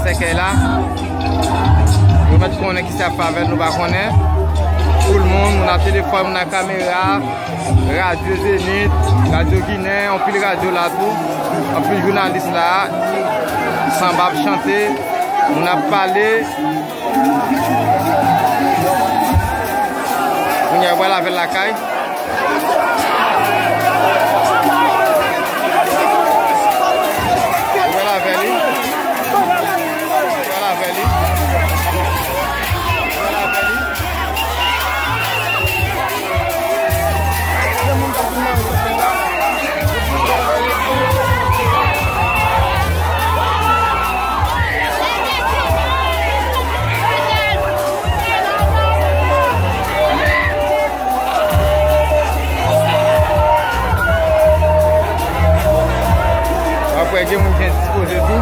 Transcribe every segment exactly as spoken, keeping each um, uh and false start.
Sèkèy la. Yo mèt konnen ki sa ap fè avè l, nou pa konnen. Tout moun, moun ak telefòn, moun ak kamera, radyo Zenith, radyo Ginen, anpil radyo la tou. Anpil jounalis la. Sanba ap chante, moun ap pale. Kounye a, yo pral avè l lakay. Yo pral avè li. Yo pral avè li. Yo pral avè li. Apre, gen moun ki endispoze tou.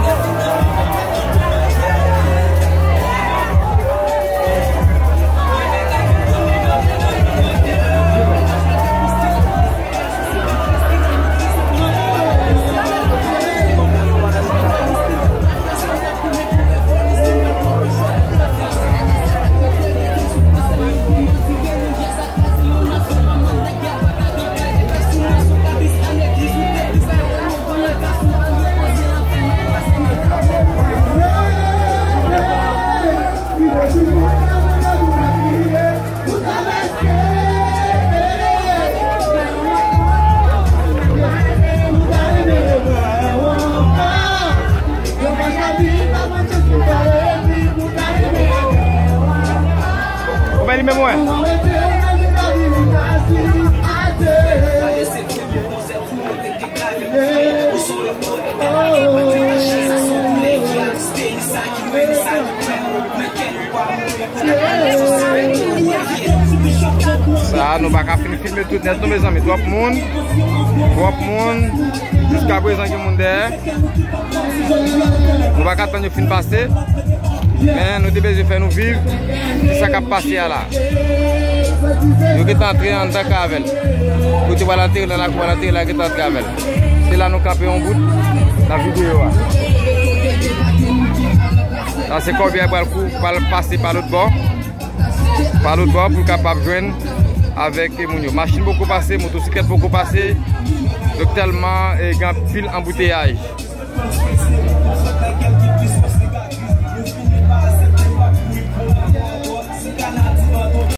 Ou bay li menm, wè. Sa, nou pa ka fin filme tout nèt, non, mezanmi. Twòp moun. Twòp moun. Jiska prezan, gen moun dèyè. Nou pa ka tann yo fin pase. Men nou te bezwen fè nou viv ki sa k ap pase a la. Yo gentan antre anndan kay avè l. Kote pral antere nan lakou, pral antere la, gentan antre avè l. Se la nou kanpe yon bout nan videyo a. Sa se kòbyo a pral kou, pral pase pa lòt bò. Pa lòt bò pou l kapab jwenn avèk moun yo. Machin poko pase, motosiklèt poko pase. Donk tèlman, eh, gen anpil anbouteyaj.